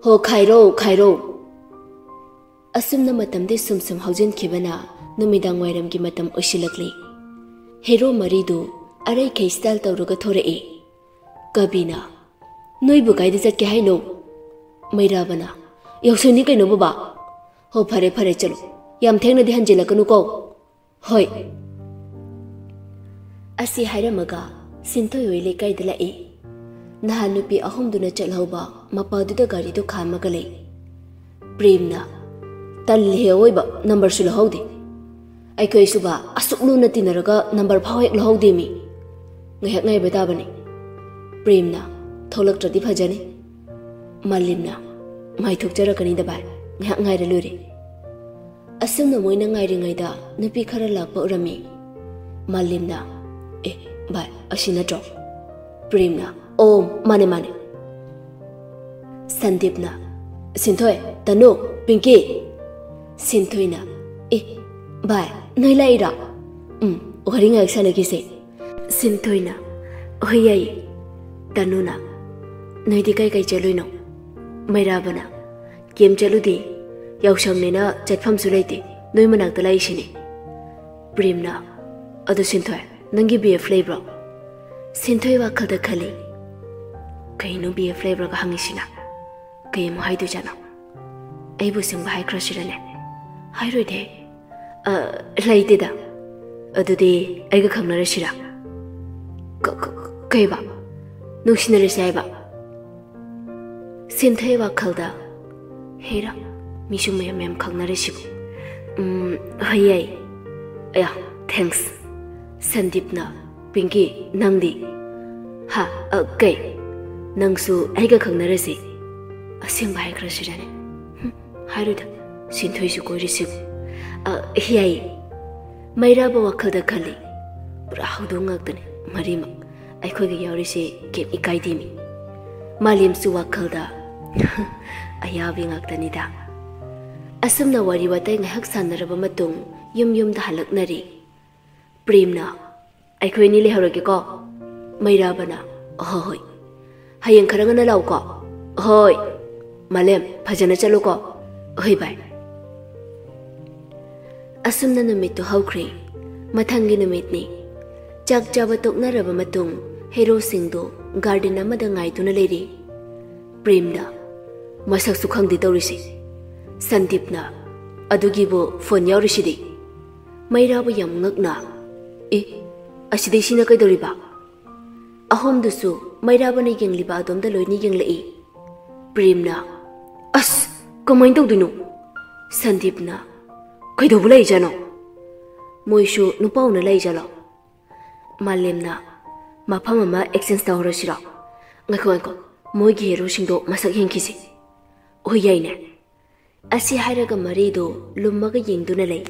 "ꯍꯣ, ꯈꯥꯏꯔꯣ, ꯈꯥꯏꯔꯣ꯫" ꯑꯁꯨꯝꯅ ꯃꯇꯝꯗꯤ ꯁꯨꯝ ꯁꯨꯝ ꯍꯧꯖꯤꯟꯈꯤꯕꯅ ꯅꯨꯃꯤꯗꯥꯡ ꯋꯥꯏꯔꯝꯒꯤ ꯃꯇꯝ ꯑꯣꯏꯁꯤꯜꯂꯛꯂꯤ꯫ ꯍꯦꯔꯣ ꯃꯔꯤꯗꯨ ꯑꯔꯩꯈꯩ ꯁ꯭ꯇꯥꯏꯜ ꯇꯧꯔꯒ ꯊꯣꯔꯛꯏ꯫ ꯀꯕꯤꯅ, "ꯅꯣꯏꯕꯨ ꯀꯥꯏꯗ ꯆꯠꯀꯦ ꯍꯥꯏꯅꯣ?" ꯃꯩꯔꯥꯕꯅ, "ꯌꯥꯎꯁꯪꯅꯤ ꯀꯩꯅꯣ ꯕꯕꯥ꯫" "ꯍꯣ, ꯐꯔꯦ ꯐꯔꯦ, ꯆꯠꯂꯣ꯫ ꯌꯥꯝ ꯊꯦꯡꯅꯗꯤ ꯍꯟꯖꯤꯜꯂꯛꯀꯅꯨꯀꯣ꯫" "ꯍꯣꯏ꯫" ꯑꯁꯤ ꯍꯥꯏꯔꯝꯃꯒ ꯁꯤꯟꯊꯣꯏ ꯍꯣꯏ ꯂꯩꯀꯥꯏꯗ ꯂꯥꯛꯏ꯫ ꯅꯍꯥꯟ ꯅꯨꯄꯤ ꯑꯍꯨꯝꯗꯨꯅ ꯆꯠꯍꯧꯕ ꯃꯄꯥꯗꯨꯗ ꯒꯥꯔꯤꯗꯨ ꯈꯥꯝꯃꯒ ꯂꯩ꯫ ꯄ꯭ꯔꯦꯝꯅ, "ꯇꯜꯂꯤꯍꯦ ꯑꯑꯣꯏꯕ, ꯅꯝꯕꯔꯁꯨ ꯂꯧꯍꯧꯗꯦ꯫ ꯑꯩꯈꯣꯏꯁꯨꯕ ꯑꯁꯨꯛ ꯂꯨꯅ ꯇꯤꯟꯅꯔꯒ ꯅꯝꯕꯔ ꯐꯥꯎ ꯍꯦꯛ ꯂꯧꯍꯧꯗꯦ ꯃꯤ꯫ ꯉꯥꯏꯍꯥꯛ ꯉꯥꯏꯕ ꯇꯥꯕꯅꯤ꯫" ꯄ꯭ꯔꯦꯝꯅ, "ꯊꯣꯛꯂꯛꯇ꯭ꯔꯗꯤ ꯐꯖꯅꯤ꯫" ꯃꯥꯂꯦꯝꯅ, "ꯃꯥꯏꯊꯣꯛꯆꯔꯛꯀꯅꯤꯗ ꯚꯥꯏ, ꯉꯥꯏꯍꯥꯛ ꯉꯥꯏꯔ ꯂꯣꯏꯔꯦ꯫" ꯑꯁꯨꯝꯅ ꯃꯣꯏꯅ ꯉꯥꯏꯔꯤꯉꯩꯗ ꯅꯨꯄꯤ ꯈꯔ ꯂꯥꯛꯄ ꯎꯔꯝꯃꯤ꯫ ꯃꯥꯂꯦꯝꯅ, "ꯑꯦ, ꯚꯥꯏ, ꯑꯁꯤ ꯅꯠꯇ꯭ꯔꯣ?" ꯄ꯭ꯔꯦꯝꯅ, "ꯑꯣ, ꯃꯥꯅꯦ, ꯃꯥꯅꯦ꯫" ꯁꯟꯗꯤꯞꯅ, "ꯁꯤꯟꯊꯣꯏ, ꯇꯅꯨ, ꯄꯤꯡꯀꯤ꯫" ꯁꯤꯟꯊꯣꯏꯅ, "ꯑꯦ, ꯚꯥꯏ, ꯅꯣꯏ ꯂꯥꯛꯏꯔꯣ? ꯎꯝ, ꯋꯥꯔꯤ ꯉꯥꯏꯍꯥꯛ ꯁꯥꯟꯅꯈꯤꯁꯦ꯫" ꯁꯤꯟꯊꯣꯏꯅ, "ꯍꯣꯏ, ꯌꯥꯏꯌꯦ꯫" ꯇꯅꯨꯅ, "ꯅꯣꯏꯗꯤ ꯀꯥꯏ ꯀꯥꯏ ꯆꯠꯂꯨꯏꯅꯣ?" ꯃꯩꯔꯥꯕꯅ, "ꯀꯦꯝ ꯆꯠꯂꯨꯗꯦ, ꯌꯥꯎꯁꯪꯅꯦꯅ ꯆꯠꯐꯝꯁꯨ ꯂꯩꯇꯦ, ꯅꯣꯏ ꯃꯅꯥꯛꯇ ꯂꯥꯛꯏꯁꯤꯅꯦ꯫" ꯄ꯭ꯔꯦꯝꯅ, "ꯑꯗꯨ ꯁꯤꯟꯊꯣꯏ, ꯅꯪꯒꯤ ꯕꯤ ꯑꯦꯐ ꯂꯩꯕ꯭ꯔꯣ?" ꯁꯤꯟꯊꯣꯏ ꯋꯥꯈꯜꯗ ꯈꯜꯂꯤ, "ꯀꯩꯅꯣ ꯕꯤ ꯑꯦꯐ ꯂꯩꯕ꯭ꯔꯒ ꯍꯪꯉꯤꯁꯤꯅ? ꯀꯩ ꯑꯃꯨꯛ ꯍꯥꯏꯗꯣꯏꯖꯥꯠꯅꯣ? ꯑꯩꯕꯨ ꯑꯁꯦꯡꯕ ꯍꯥꯏꯈ꯭ꯔꯁꯤꯔꯅꯦ?" "ꯍꯥꯏꯔꯣꯏꯗꯦ꯫" "ꯑ, ꯂꯩꯇꯦꯗ꯫" "ꯑꯗꯨꯗꯤ ꯑꯩꯒ ꯈꯪꯅꯔꯁꯤꯔꯥ?" "ꯀ-, ꯀ-, ꯀꯩꯕ? ꯅꯨꯡꯁꯤꯅꯔꯁꯤ ꯍꯥꯏꯕ?" ꯁꯤꯟꯊꯣꯏ ꯋꯥꯈꯜꯗ, "ꯍꯦꯔꯥ, ꯃꯤꯁꯨ ꯃꯌꯥꯝ ꯃꯌꯥꯝ ꯈꯪꯅꯔꯤꯁꯤꯕꯨ꯫ ꯎꯝ, ꯍꯣꯏ, ꯌꯥꯏ꯫ ꯑꯌꯥ, thanks꯫" ꯁꯟꯗꯤꯞꯅ, "ꯄꯤꯡꯀꯤ, ꯅꯪꯗꯤ?" "ꯍꯥ? ꯑ, ꯀꯩ? ꯅꯪꯁꯨ ꯑꯩꯒ ꯈꯪꯅꯔꯁꯤ?" "ꯑꯁꯦꯡꯕ ꯍꯥꯏꯈ꯭ꯔꯁꯤꯔꯅꯦ?" "ꯍꯨꯝ, ꯍꯥꯏꯔꯣꯏꯗ, ꯁꯤꯟꯊꯣꯏꯁꯨ ꯀꯣꯏꯔꯤꯁꯤꯕꯨ꯫" "ꯑ, ꯌꯥꯏ꯫" ꯃꯩꯔꯥꯕ ꯋꯥꯈꯜꯗ ꯈꯜꯂꯤ, "ꯄꯨꯔꯥ ꯍꯧꯗꯣꯡ ꯉꯥꯛꯇꯅꯤ ꯃꯔꯤꯃꯛ꯫ ꯑꯩꯈꯣꯏꯒ ꯌꯥꯎꯔꯤꯁꯦ ꯀꯩꯝ ꯏꯀꯥꯏꯗꯦ ꯃꯤ꯫" ꯃꯥꯂꯦꯝꯁꯨ ꯋꯥꯈꯜꯗ, "ꯑꯌꯥꯕꯤ ꯉꯥꯛꯇꯅꯤꯗ꯫" ꯑꯁꯨꯝꯅ ꯋꯥꯔꯤ ꯋꯥꯇꯥꯏ ꯉꯥꯏꯍꯥꯛ ꯁꯥꯟꯅꯔꯕ ꯃꯇꯨꯡ ꯌꯨꯝ ꯌꯨꯝꯗ ꯍꯜꯂꯛꯅꯔꯤ꯫ ꯄ꯭ꯔꯦꯝꯅ, "ꯑꯩꯈꯣꯏ ꯑꯅꯤ ꯂꯩꯍꯧꯔꯒꯦꯀꯣ꯫" ꯃꯩꯔꯥꯕꯅ, "ꯍꯣꯏ, ꯍꯣꯏ꯫ ꯍꯌꯦꯡ ꯈꯔ ꯉꯟꯅ ꯂꯥꯛꯎꯀꯣ꯫" "ꯍꯣꯏ꯫" "ꯃꯥꯂꯦꯝ, ꯐꯖꯅ ꯆꯠꯂꯨꯀꯣ꯫" "ꯍꯣꯏ, ꯚꯥꯏ꯫" ꯑꯁꯨꯝꯅ ꯅꯨꯃꯤꯠꯇꯨ ꯍꯧꯈ꯭ꯔꯦ꯫ ꯃꯊꯪꯒꯤ ꯅꯨꯃꯤꯠꯅꯤ꯫ ꯆꯥꯛ ꯆꯥꯕ ꯇꯣꯛꯅꯔꯕ ꯃꯇꯨꯡ ꯍꯦꯔꯣꯁꯤꯡꯗꯨ ꯒꯥꯔꯗꯦꯟ ꯑꯃꯗ ꯉꯥꯏꯗꯨꯅ ꯂꯩꯔꯤ꯫ ꯄ꯭ꯔꯦꯝꯅ, "ꯃꯁꯛꯁꯨ ꯈꯪꯗꯦ ꯇꯧꯔꯤꯁꯦ꯫" ꯁꯟꯗꯤꯞꯅ, "ꯑꯗꯨꯒꯤꯕꯨ ꯐꯣꯟ ꯌꯥꯎꯔꯤꯁꯤꯗꯤ꯫" ꯃꯩꯔꯥꯕ ꯌꯥꯝ ꯉꯛꯅ, "ꯑꯦ, ꯑꯁꯤꯗꯩ ꯁꯤꯅ ꯀꯩꯗꯧꯔꯤꯕ?" ꯑꯍꯨꯝꯗꯨꯁꯨ ꯃꯩꯔꯥꯕꯅ ꯌꯦꯡꯂꯤꯕ ꯑꯗꯣꯝꯗ ꯂꯣꯏꯅ ꯌꯦꯡꯂꯛꯏ꯫ ꯄ꯭ꯔꯦꯝꯅ, "ꯑꯁ, ꯀꯃꯥꯏꯅ ꯇꯧꯗꯣꯏꯅꯣ?" ꯁꯟꯗꯤꯞꯅ, "ꯀꯩꯗꯧꯕ ꯂꯩꯖꯥꯠꯅꯣ? ꯃꯣꯏꯁꯨ ꯅꯨꯄꯥ ꯎꯅ ꯂꯩꯖꯥꯠꯂꯣ?" ꯃꯥꯂꯦꯝꯅ, "ꯃꯐꯝ ꯑꯃ exchange ꯇꯧꯍꯧꯔꯁꯤꯔꯣ?" "ꯉꯥꯏꯈꯣ, ꯉꯥꯏꯈꯣ, ꯃꯣꯏꯒꯤ ꯍꯦꯔꯣꯁꯤꯡꯗꯣ ꯃꯁꯛ ꯌꯦꯡꯈꯤꯁꯤ꯫" "ꯍꯣꯏ, ꯌꯥꯏꯅꯦ꯫" ꯑꯁꯤ ꯍꯥꯏꯔꯒ ꯃꯔꯤꯗꯨ ꯂꯨꯝꯃꯒ ꯌꯦꯡꯗꯨꯅ ꯂꯩ꯫